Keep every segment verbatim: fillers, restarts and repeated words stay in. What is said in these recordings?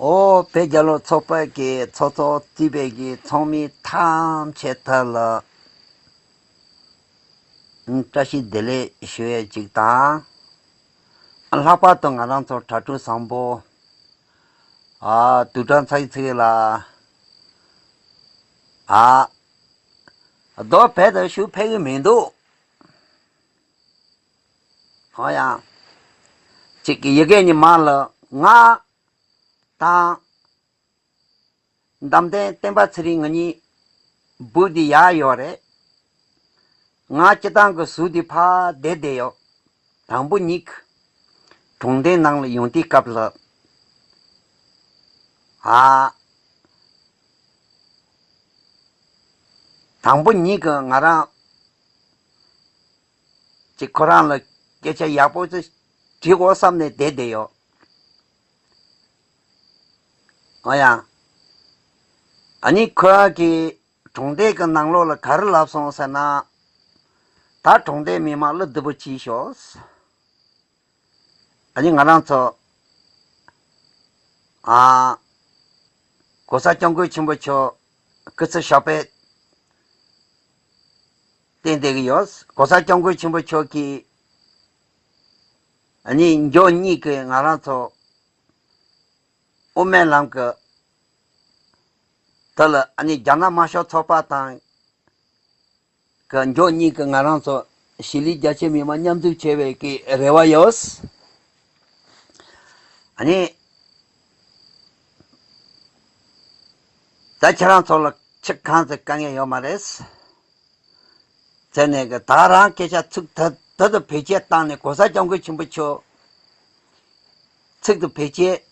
ཨོ་བོད་རྒྱལ་ལོ་ཚོགས་པ་གི་ཚོགས་གཙོ་རྩིས་པའི་གི་ཚོགས་མི་ཐམས་ཅད་ཐད་ལ་བཀྲ་ཤིས་བདེ་ལེགས་ཞུ་ཡས་ཅིག་དང་། ལྷག་པར་དུ་ང་རང་ཚོ་དྲ་གྲོགས་བཟང་པོ། ཨ་དུས་གྲངས་ཚ་ཡི་ཚིག་ལ། ཨ་རྡོ་བལ་དུ་ཞུ་ཕེབས་ཀྱི་མི་འདུག་ཧོ་ཡ། གཅིག་གི་ཡི་གེ་ཉི་མ་ལ་ང་དང་། འདམ་ལྡན་བསྟན་པ་ཚེ་རིང་ང་གཉིས་སྦུག་འདི་ཡར་ཡོད་རེད། ང་སྤྱི་བཏང་གི་ཟུར་འདི་ཕར་བསྡད་བསྡད་ཡོད། དང་པོ་ཉིད་ཀྱི་གྲོང་སྡེ་ནང་ལ་ཡོང་དུས་སྐབས་ལ། ཨ། དང་པོ་ཉིད་ཀྱི་ང་རང་ཅིག་ཁོ་རང་ལ་སྐད་ཆ་ཡག་པོ་ཅིག་དྲི་དགོས་བསམ་ནས་བསྡད་བསྡད་ཡོད། ཨོ་ཡ། ཨ་ནི་ཁོ་རང་གིས་གྲོང་སྡེ་གི་ནང་ལོགས་ལ་ག་རེ་ལབ་སོང་ཟེར་ན། ད་གྲོང་སྡེ་མི་མང་ལ་སྡུག་པོ་ཅིག་ཤོག་ཨ་ནི་ང་རང་ཚོ། ཨ། ༸གོང་ས་༸སྐྱབས་མགོན་ཆེན་པོ་མཆོག་སྐུ་ཚེ་ཞབས་པད་བརྟན་བསྡད་ཀྱི་ཡོད། ༸གོང་ས་༸སྐྱབས་མགོན་ཆེན་པོ་མཆོག་གིས། ཨ་ནི་མགྱོགས་གཉིས་ཀྱི་ང་རང་ཚོ་དབུ་མའི་ལམ་གྱི། དེ་ལ་ཨ་ནི་རྒྱ་ནག་དམར་ཤོག་ཚོགས་པ་དང་གི་མགྱོགས་གཉིས་ཀྱི་ང་རང་ཚོ་གཞིས་ལུས་རྒྱ་ཆེ་མི་མང་མཉམ་འཛོམས་བྱེད་པའི་གི་རེ་བ་ཡོད། ཨ་ནི། ད་ཁྱེད་རང་ཚོ་ལ་ཕྱི་གང་ཚེ་དཀའ་ངལ་ཡོད་མ་རེད། ཟེར་ནས་གི་ད་རང་སྐད་ཆ་ཚིག་ད་ད་དུ་བེད་སྤྱད་བཏང་ནས་༸གོང་ས་༸སྐྱབས་མགོན་ཆེན་པོ་མཆོག་ཚིག་ཏུ་བེད་སྤྱད།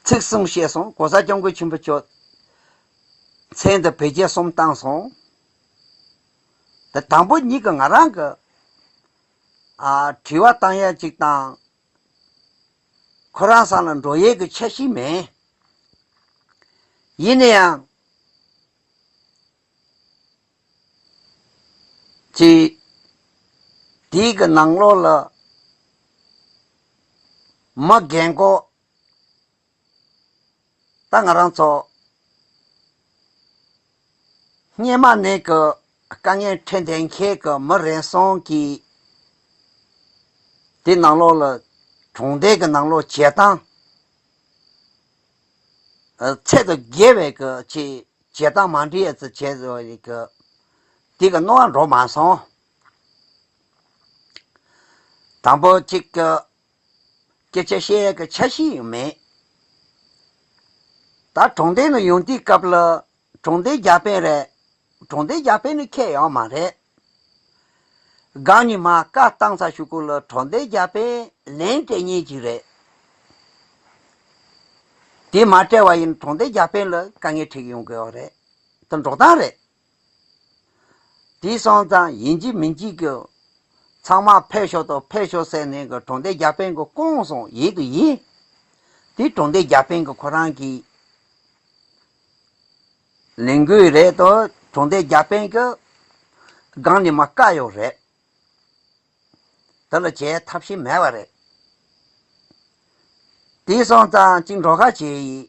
ཚིག་གསུམ་བཤད་སོང་༸གོང་ས་༸སྐྱབས་མགོན་ཆེན་པོ་མཆོག་མཚན་དུ་བེད་སྤྱད་གསུམ་བཏང་སོང་། ད་དང་པོ་ཉིད་ཀྱི་ང་རང་གི་ཨ་དྲི་བ་བཏང་ཡ་ཅིག་དང་། ཁོ་རང་སང་ལ་འགྲོ་ཡས་ཀྱི་འཆར་གཞི་མེད། ཡིན་ན་ཡང་། ཅིག་དེའི་གི་ནང་ལོགས་ལ་མི་རྒན་གོག་ད་ང་རང་ཚོ་སྔོན་མ་ནས་གི་དཀའ་ངལ་འཕྲད་བསྡད་མཁན་གི་མི་རེ་ཟུང་གིས་དེ་ནང་ལོགས་ལ་གྲོང་སྡེ་གི་ནང་ལོགས་བྱེད་སྟངས་ཚད་དུ་བརྒལ་བའི་གི་ཅིག་བྱེད་སྟངས་མ་འགྲིག་ཡ་ཚོ་བྱས་བཟོ་ཡི་གི་དེ་གི་རྣོ་བ་འགྲོ་མ་སོང་། དང་པོ་གཅིག་གི་སྐད་ཆ་བཤད་ཡ་གི་འཆར་གཞི་ཡང་མེད། ད་གྲོང་སྡེ་ནང་ཡོང་དུས་སྐབས་ལ་གྲོང་སྡེ་རྒྱ་དཔོན་རེད། གྲོང་སྡེ་རྒྱ་དཔོན་ནི་ཁྱད་ཡོད་མ་རེད། སྒང་ཉི་མ་བཀའ་བཏང་ཚར་གཞུག་གུ་ལ་གྲོང་སྡེ་རྒྱ་དཔོན་ལན་སྤྲད་མཁན་ཅིག་རེད། དེ་མ་སྤྲད་པ་ཡིན་གྲོང་སྡེ་རྒྱ་དཔོན་ལ་དཀའ་ངལ་འཕྲད་ཀྱི་ཡོང་གི་ཡོད་རེད། དེ་འགྲོ་སྟངས་རེད། དེ་སོང་ཙང་ཡིན་གཅིག་མིན་གཅིག་གི་ཚང་མ་ཕེབས་ཤོག་དང་ཕེབས་ཤོག་ཟེར་ནས་གི་གྲོང་སྡེ་རྒྱ་དཔོན་གི་བསྐོངས་སོང་ཡིན་དུ་ཡིན། དེ་གྲོང་སྡེ་རྒྱ་དཔོན་གི་ཁོ་རང་གི་ལས་འགུལ་རེད་དོ། གྲོང་སྡེ་རྒྱ་དཔོན་གི་སྒང་ནས་མ་བཀག་ཡོད་རེད། དེ་ལ་བྱེད་ཐབས་ཤེས་མེད་པ་རེད། དེ་སོང་ཙང་གཅིག་འགྲོ་ཁ་བྱེད་ཡིན།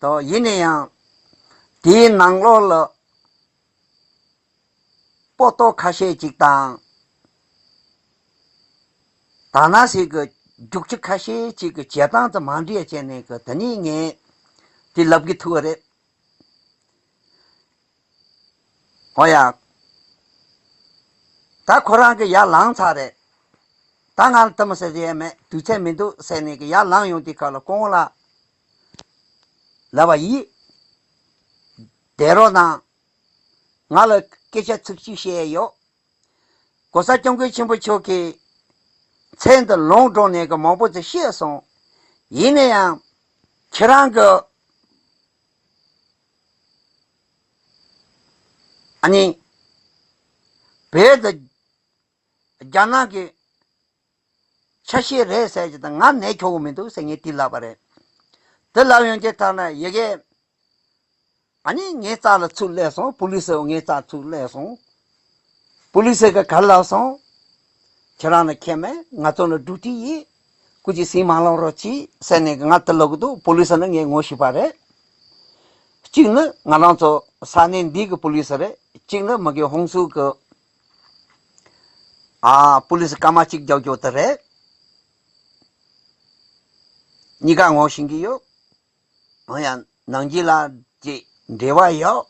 དོ་ཡིན་ན་ཡང་དེའི་ནང་ལོགས་ལ་པོ་ཏོ་ཁ་ཤས་ཅིག་དང་། དར་ནག་ཟེར་གི་རྒྱུག་ཆུ་ཁ་ཤས་ཅིག་གི་བྱེད་སྟངས་ཙམ་མ་འགྲིག་བྱས་ནས་གི་དེ་ནས་ངས་དེ་ལབ་གི་ཐུག་པ་རེད། ཨོ་ཡ། ད་ཁོ་རང་གི་ཡར་ལངས་ཚར་རེད། ད་ང་ལ་ལྟ་མ་ཟེར་ཡས་མེད། དུས་ཚོད་མི་འདུག་ཟེར་ནས་གི་ཡར་ལངས་ཡོང་དུས་སྐབས་ལ་སྐུ་ངོ་ལ་ལབ་པ་ཡིན། བསྡད་རོགས་གནང་། ང་ལ་སྐད་ཆ་ཚིག་གཅིག་བཤད་ཡས་ཡོད། ༸གོང་ས་༸སྐྱབས་མགོན་ཆེན་པོ་མཆོག་གི་མཚན་དུ་ལུང་དྲངས་ནས་གི་མང་པོ་ཅིག་བཤད་སོང་། ཡིན་ན་ཡང་ཁྱེད་རང་གི་ཨ་ནི་བོད་དུ་རྒྱ་ནག་གི་ཆ་ཤས་རེད་ཟེར་གྱི་དང་ང་ནས་ཁྱོག་གི་མི་འདུག་ཟེར་ངས་དེ་ལབ་པ་རེད། དེ་ལབ་ཡོང་དུས་ཐ་ན་ཡ་གི་ཨ་ནི་ངའི་རྩ་ལ་ཚུར་སླེབས་སོང་། པུ་ལི་སི་ངའི་རྩ་ཚུར་སླེབས་སོང་། པུ་ལི་སི་གི་ག་ལབ་སོང་། ཁྱེད་རང་ལ་ཁྱད་མེད། ང་ཚོ་ལ་འགྲོ་དུས་ཡིན། སྐུ་མཁྱེན་ཟིན་མ་ལོག་རོགས་གྱིས་ཟེར་ནས་ང་དེ་ལབ་གི་འདུག་པུ་ལི་སི་ནི་ངས་ངོ་ཤེས་པ་རེད། གཅིག་ནི་ང་རང་ཚོ་ས་གནས་འདི་གི་པུ་ལི་སི་རེད། གཅིག་ནི་མ་གི་ཧོང་སུ་གི་ཨ་པུ་ལི་སི་སྐར་མ་གཅིག་རྒྱག་རྒྱུ་དེ་རེད། གཉིས་ཀ་ངོ་ཤེས་ཀྱི་ཡོད། འོ་ཡང་ནང་རྒྱུ་ལ་ཅིག་འབྲེལ་བ་ཡོད།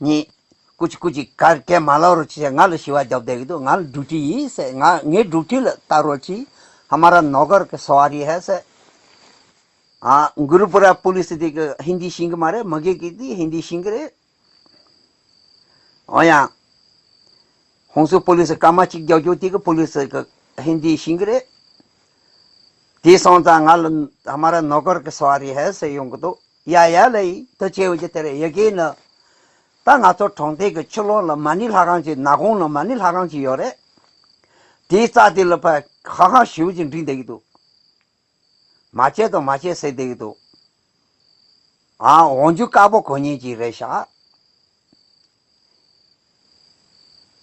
གཉིས། སྐུ་མཁྱེན་སྐུ་མཁྱེན་གར་སྐད་མ་ལབ་རོགས་གྱིས། ང་ལ་ཞུ་བ་རྒྱབ་བསྡད་ཀྱི་འདུག་ང་ལ་འགྲུལ་འཕྲིན་ཡིན་ཟེར། ང་ངའི་འགྲུལ་འཕྲིན་ལ་ལྟ་རོགས་གྱིས། हमारा नौकर के सवारी है ཟེར། ཨ་गुरुपुरा पुलिस དེ་གི་ཧིན་དི་ཤེས་ཀྱི་མ་རེད། མ་གི་གི་དེ་ཧིན་དི་ཤེས་ཀྱི་རེད། འོ་ཡང་། ཧོང་སུ་པུ་ལི་སི་སྐར་མ་གཅིག་རྒྱག་རྒྱུ་དེ་གི་པུ་ལི་སི་གི་ཧིན་དི་ཤེས་ཀྱི་རེད། དེ་སོང་ཙང་ང་ལ་हमारा नौकर के सवारी है ཟེར་ཡོང་གི་འདུག་ཡ་ཡ་ལ་ཡིན་དུ་བྱས་འོན་ཀྱི་དེ་རེད། ཡ་གི་ནི། ད་ང་ཚོ་གྲོང་སྡེ་གི་ཕྱི་ལོགས་ལ་མ་ཎི་ལྷ་ཁང་ཅིག་ནག་གོང་ལ་མ་ཎི་ལྷ་ཁང་ཅིག་ཡོད་རེད། དེའི་རྩ་དེ་ལ་ཕ་ཧ་ཧ་ཞེ་པོ་ཅིག་འགྲིག་བསྡད་ཀྱི་འདུག་མ་བྱེད་དང་མ་བྱེད་ཟེར་བསྡད་ཀྱི་འདུག་ཨ་འོག་འཇུག་དཀར་པོ་གོན་མཁན་ཅིག་རེད་ཤག་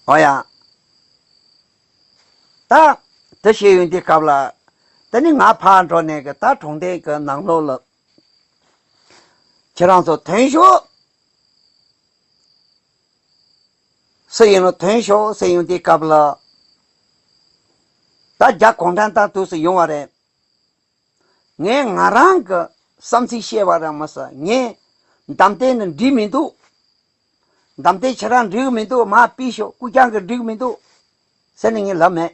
ཨོ་ཡ། ད་དེ་བཤད་ཡོང་དུས་སྐབས་ལ། དེ་ནི་ང་ཕར་འགྲོ་ནས་གི་ད་གྲོང་སྡེ་གི་ནང་ལོགས་ལ། ཁྱེད་རང་ཚོ་ཐོན་ཤོག་ཟེར་ཡིན་ནོ། ཐོན་ཤོག་ཟེར་ཡོང་དུས་སྐབས་ལ། ད་རྒྱ་གུང་ཁྲན་ཏང་དུས་སུ་ཡོང་བ་རེད། ངས་ང་རང་གི་བསམ་ཚུལ་བཤད་པ་རང་མ་ཟད། ངས་འདམ་སྟེང་ནས་འགྲིག་མི་འདུག་འདམ་སྟེང་ཁྱེད་རང་འགྲིག་མི་འདུག་མར་ཕུད་ཤོག་སྐུ་རྐྱང་གི་འགྲིག་མི་འདུག་ཟེར་ནས་ངས་ལབ་མེད།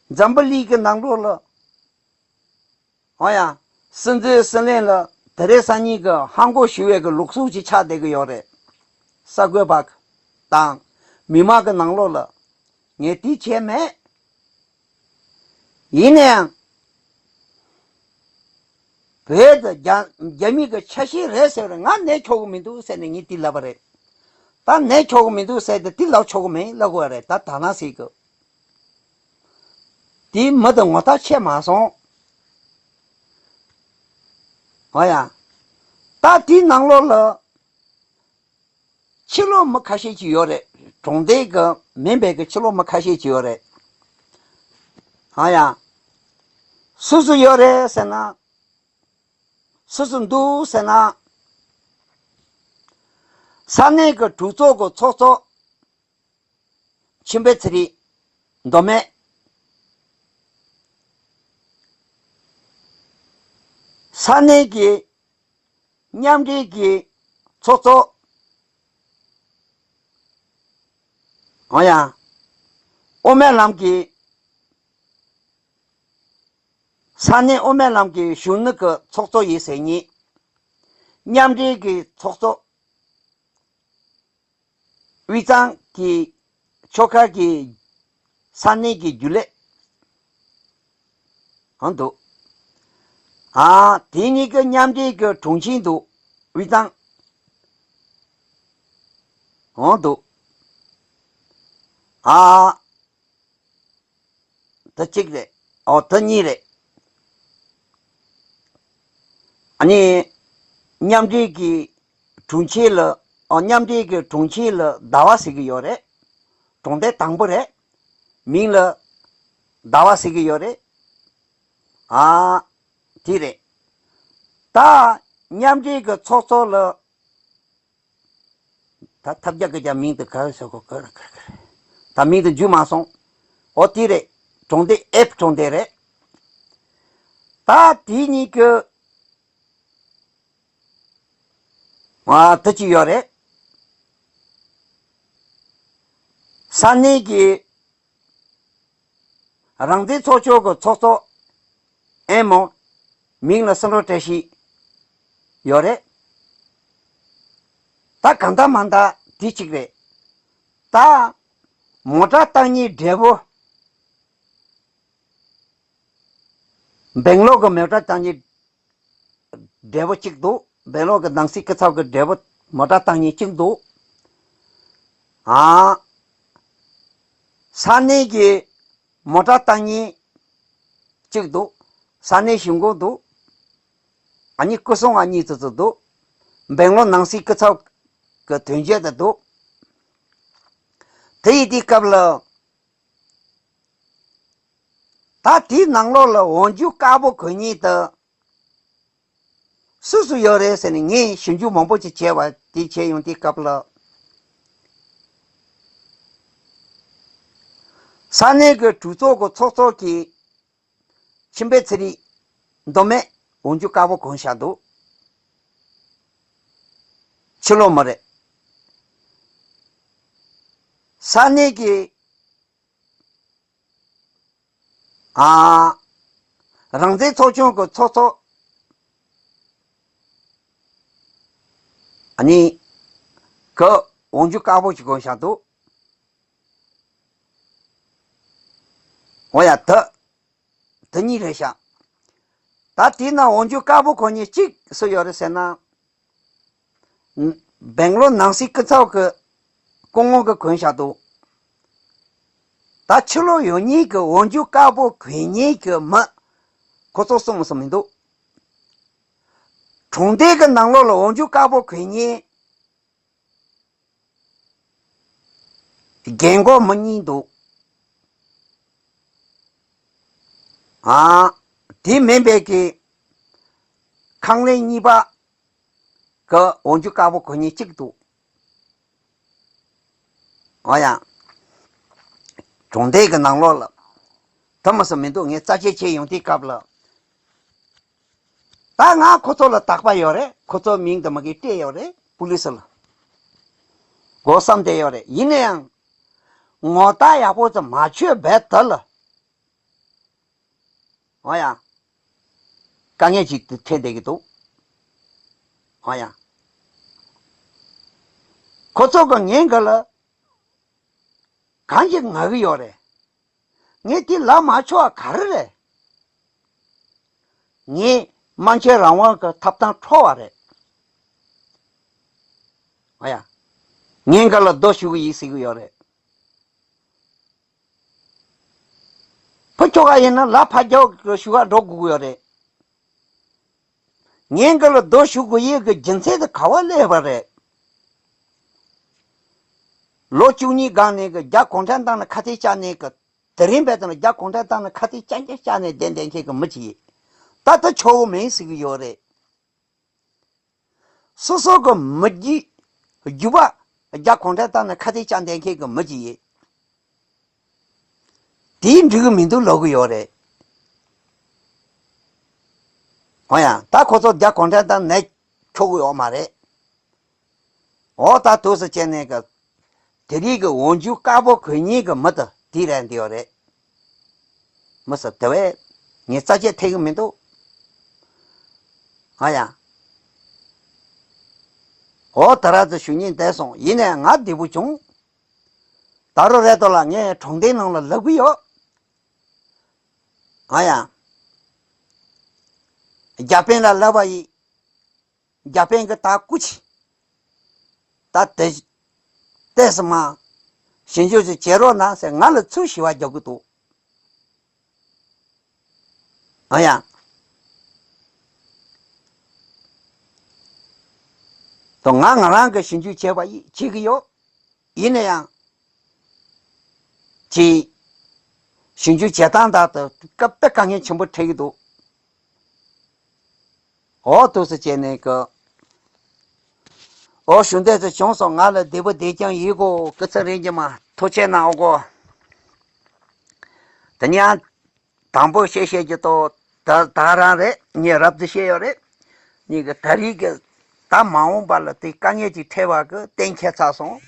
འཛམ་བུ་གླིང་གི་ནང་ལོགས་ལ། འོ་ཡ། སྲིད་འཛིན་སྲིད་བློན་ལ་དེ་རེས་སང་ཉིན་གི་ཧང་གོ་ཞུ་བའི་གི་ལུགས་སྲོལ་ཅིག་ཆགས་བསྡད་གི་ཡོད་རེད། གསར་འགོད་པ་དང་མི་མང་གི་ནང་ལོགས་ལ་ངས་དེ་བྱས་མེད། ཡིན་ན་ཡང་། བོད་དུ་རྒྱ་རྒྱ་མི་གི་ཆ་ཤས་རེད་ཟེར་བ་རེད། ང་ནས་ཆོག་གི་མི་འདུག་ཟེར་ནས་ངས་དེ་ལབ་པ་རེད། ད་ནས་ཆོག་གི་མི་འདུག་ཟེར་ཏེ་དེ་ལབ་ཆོག་གི་མིན་ལབ་དགོས་རེད། ད་ད་ན་ཟེར་གི། དེ་མི་དང་ངོ་ཐག་ཆད་མ་སོང་། ཨོ་ཡ། ད་དེའི་ནང་ལོགས་ལ། ཕྱི་ལོགས་མི་ཁ་ཤས་ཅིག་ཡོད་རེད། གྲོང་སྡེ་གི་མིན་པའི་གི་ཕྱི་ལོགས་མི་ཁ་ཤས་ཅིག་ཡོད་རེད། ཨ་ཡ། སུ་སུ་ཡོད་རེད་ཟེར་ན། སུ་སུ་འདུག་ཟེར་ན། ས་གནས་ཀྱི་གྲོས་ཚོགས་ཀྱི་ཚོགས་གཙོ། ཆིན་པེ་ཚེ་རིང་། མདོ་སྨད། ས་གནས་ཀྱི་མཉམ་འབྲེལ་གྱི་ཚོགས་གཙོ། འོ་ཡ། དབུ་མའི་ལམ་གྱི། ས་གནས་དབུ་མའི་ལམ་གྱི་གཞོན་ནུ་གི་ཚོགས་གཙོ་ཡིན་ཟེར་མཁན། མཉམ་འབྲེལ་གྱི་ཚོགས་གཙོ། དབུས་གཙང་གི་ཆོལ་ཁ་གི་ས་གནས་ཀྱི་རྒྱུན་ལས། འོ་འདུག་ཨ་དེ་གཉིས་ཀྱི་མཉམ་འབྲེལ་གྱི་དྲུང་ཆེ་འདུག་དབུས་གཙང་། འོ་འདུག་ཨ། དེ་གཅིག་རེད། ཨོ་དེ་གཉིས་རེད། ཨ་ནི། མཉམ་འབྲེལ་གྱི་དྲུང་ཆེ་ལ། ཨོ་མཉམ་འབྲེལ་གྱི་དྲུང་ཆེ་ལ་ཟླ་བ་ཟེར་གྱི་ཡོད་རེད། གྲོང་སྡེ་དང་པོ་རེད། མིང་ལ་ཟླ་བ་ཟེར་གྱི་ཡོད་རེད། ཨ། དེ་རེད། ད་མཉམ་འབྲེལ་གྱི་ཚོགས་གཙོ་ལ། ད་ཐབས་རྒྱག་གི་རྒྱ་མིང་དུ་ག་རེ་ཟེར་གོ་ག་རེ་ག་རེ་ག་རེ། ད་མིང་དུ་འཇུ་མ་སོང་། ཨོ་དེ་རེད། གྲོང་སྡེ་ཨེབ་གྲོང་སྡེ་རེད། ད་དེ་གཉིས་ཀྱི་ཨ་དེ་ཅི་ཡོད་རེད། ས་གནས་ཀྱི་རང་བཙན་ཚོགས་ཆུང་གི་ཚོགས་གཙོ་ཨེ་མོ། མིང་ལ་སུ་འགྲོ་བཀྲ་ཤིས་ཡོད་རེད། ད་གང་ལྟར་མ་ལྟར་དེ་གཅིག་རེད། ད་མོ་ཊ་བཏང་མཁན་བགྲེས་པོ། སྦེང་ལོར་གི་མོ་ཊ་བཏང་མཁན་བགྲེས་པོ་གཅིག་འདུག་སྦེང་ལོར་གི་ནང་སྲིད་སྐུ་ཚབ་ཀྱི་བགྲེས་པོ་མོ་ཊ་བཏང་མཁན་གཅིག་འདུག་ཨ། ས་གནས་ཀྱི་མོ་ཊ་བཏང་མཁན་གཅིག་འདུག་ས་གནས་གཞུང་གི་འདུག་ཨ་ནི་སྐུ་སྲུང་ཨ་གཉིས་ཙི་ཙི་འདུག་སྦེང་ལོར་ནང་སྲིད་སྐུ་ཚབ་ཀྱི་དོན་གཅོད་དེ་འདུག་དེ་ཡི་དུས་སྐབས་ལ། ད་དེའི་ནང་ལོགས་ལ་འོག་འཇུག་དཀར་པོ་གོན་མཁན་དེ་སུ་སུ་ཡོད་རེད་ཟེར་ནས་ངས་ཞིབ་འཇུག་མང་པོ་ཅིག་བྱས་པ་དེ་བྱས་ཡོང་དུས་སྐབས་ལ། ས་གནས་ཀྱི་གྲོས་ཚོགས་ཀྱི་ཚོགས་གཙོ་གིས་ཁྱིམ་པའི་ཚེ་རིང་མདོ་སྨད་འོག་འཇུག་དཀར་པོ་གོན་བཞག་འདུག་ཕྱི་ལོགས་མ་རེད། ས་གནས་ཀྱི་ཨ། རང་བཙན་ཚོགས་ཆུང་གི་ཚོགས་གཙོ། ཨ་ནི། གི་འོག་འཇུག་དཀར་པོ་ཞིག་གོན་བཞག་འདུག་འོ་ཡ་ད། དེ་གཉིས་རེད་ཤག་ད་དེའི་ནང་འོག་འཇུག་དཀར་པོ་གོན་མཁན་གཅིག་སུ་ཡོད་རེད་ཟེར་ན། སྦེང་ལོར་ནང་སྲིད་སྐུ་ཚབ་ཀྱི་སྐུ་ངོ་གིས་གོན་བཞག་འདུག་ད་ཕྱི་ལོགས་ཡོད་མཁན་གྱི་འོག་འཇུག་དཀར་པོ་གོན་མཁན་གྱི་མི་ཁོ་ཚོ་གསུམ་སུ་མི་འདུག་གྲོང་སྡེ་གི་ནང་ལོགས་ལ་འོག་འཇུག་དཀར་པོ་གོན་མཁན་རྒན་གོག་མི་གཉིས་འདུག་ཨ། དེ་མིན་པའི་གི་ཁང་ལས་གཉིས་པ་གི་འོག་འཇུག་དཀར་པོ་གོན་མཁན་གཅིག་འདུག་འོ་ཡ། གྲོང་སྡེ་གི་ནང་ལོགས་ལ་དེ་མི་སྲིད་མི་འདུག་ངས་རྩད་གཅོད་བྱས་ཡོང་དུས་སྐབས་ལ། ད་ང་ཁོ་ཚོ་ལ་དག་པ་ཡོད་རེད། ཁོ་ཚོ་མིང་དུ་མ་གི་སྤྲད་ཡོད་རེད། པུ་ལི་སི་ལ་གོ་བསམ་བསྡད་ཡོད་རེད། ཡིན་ན་ཡང་ངོ་རྟགས་ཡག་པོ་ཙམ་མ་ཆོད་བས་ད་ལ། འོ་ཡ། དཀའ་ངལ་ཅིག་ཏུ་འཕྲད་བསྡད་ཀྱི་འདུག་འོ་ཡ། ཁོ་ཚོ་གི་ངན་ག་ལ་གང་ཞིག་ང་གི་ཡོད་རེད། ངས་དེ་ལབ་མ་ཆོག་པ་ག་རེ་རེད། ངས་སྨན་བཅོས་རང་དབང་གི་ཐོབ་ཐང་འཕྲོག་པ་རེད། ཨ་ཡ། ངས་འགའ་ལ་རྡོ་གཞུ་གི་ཡིན་ཟེར་གི་ཡོད་རེད། ཕུ་ཁྱོ་ག་ཡིན་ན་ལ་ཕ་རྒྱག་གི་གཞུ་ག་འགྲོ་དགོས་ཀྱི་ཡོད་རེད། ངས་འགའ་ལ་རྡོ་གཞུ་དགོས་ཡས་ཀྱི་རྒྱུ་མཚན་དེ་ག་བ་སླེབས་པ་རེད། ལོ་བཅུ་གཉིས་སྒང་ནས་ཀྱི་རྒྱ་གུང་ཁྲན་ཏང་ནས་ཁ་གཏད་བཅག་ནས་ཀྱི། དེ་རིང་བས་ད་ནི་རྒྱ་གུང་ཁྲན་ཏང་ནས་ཁ་གཏད་རྐྱང་རྐྱང་བཅག་ནས་བསྡད་བསྡད་མཁན་གྱི་མི་ཅིག་ཡིན། ད་ལྟ་ཆོག་གི་མིན་ཟེར་གི་ཡོད་རེད། སོ་སོ་གི་མི་རྒྱུད་རྒྱུད་པ་རྒྱ་གུང་ཁྲན་ཏང་ནས་ཁ་གཏད་བཅག་བསྡད་མཁན་གྱི་མི་ཅིག་ཡིན། དེའི་འགྲིག་གི་མི་འདུག་ལབ་གི་ཡོད་རེད། འོ་ཡ། ད་ཁོ་ཚོ་རྒྱ་གུང་ཁྲན་ཏང་ནས་ཆོག་གི་ཡོད་མ་རེད། འོ་ད་དུས་སུ་བྱས་ནས་ཀྱི། དེ་རིགས་ཀྱི་འོག་འཇུག་དཀར་པོ་གོན་མཁན་གྱི་མི་དེ་དེ་རེད་འདི་ཡོད་རེད། མི་ཟེར་དེ་བས་ངས་རྩ་ཆེ་ཐེག་གི་མི་འདུག་ཨ་ཡ། འོ་ད་ར་ཙི་ཞུ་སྙིང་འདོད་སོང་། ཡིན་ནའི་ང་བདེ་པོ་བྱུང་། ད་རུང་རེ་ཏོ་ལ་ངས་གྲོང་སྡེའི་ནང་ལ་ལབ་གི་ཡོད། ཨ་ཡ། རྒྱ་དཔོན་ལ་ལབ་པ་ཡིན། རྒྱ་དཔོན་གྱིས་ད་སྐུ་མཁྱེན། ད་དེ། ཏོག་ཙམ་མ། ཞིབ་འཇུག་ཅིག་བྱེད་རོགས་གནང་ཟེར་ང་ལ་ཚུར་ཞུ་བ་རྒྱག་གི་འདུག་ཨ་ཡ། ད་ང་ང་རང་གིས་ཞིབ་འཇུག་བྱས་པ་ཡིན། བྱེད་ཀྱི་ཡོད། ཡིན་ན་ཡང་། ཅིག་ཞིབ་འཇུག་བྱེད་སྟངས་དག་ཏུ་སྐབས་དེ་དཀའ་ངལ་ཆེན་པོ་འཕྲད་ཀྱི་འདུག་འོ་དུས་སུ་བྱས་ནས་ཀྱི། འོ་ཞུ་འདོད་དུ་བྱུང་སོང་། ང་ལ་བདེ་པོ་བདེ་རྐྱང་ཡིན་གོ། སྐུ་ཚེ་རིང་གྱི་མ་ཐུགས་རྗེ་གནང་འོ་གོ། དེ་ནས་ཡང་དང་པོ་བཤད་བཤད་ཀྱི་ཏོ། ད་ད་རང་རེད། ངས་རབ་ཏུ་བཤད་ཡོད་རེད། ངེད་ཀྱི་ད་རེས་ཀྱི་ད་མ་འོངས་པ་ལ་དེ་དཀའ་ངལ་ཅིག་འཕྲད་པ་གི་གཏན་འཁེལ་ཚར་སོང་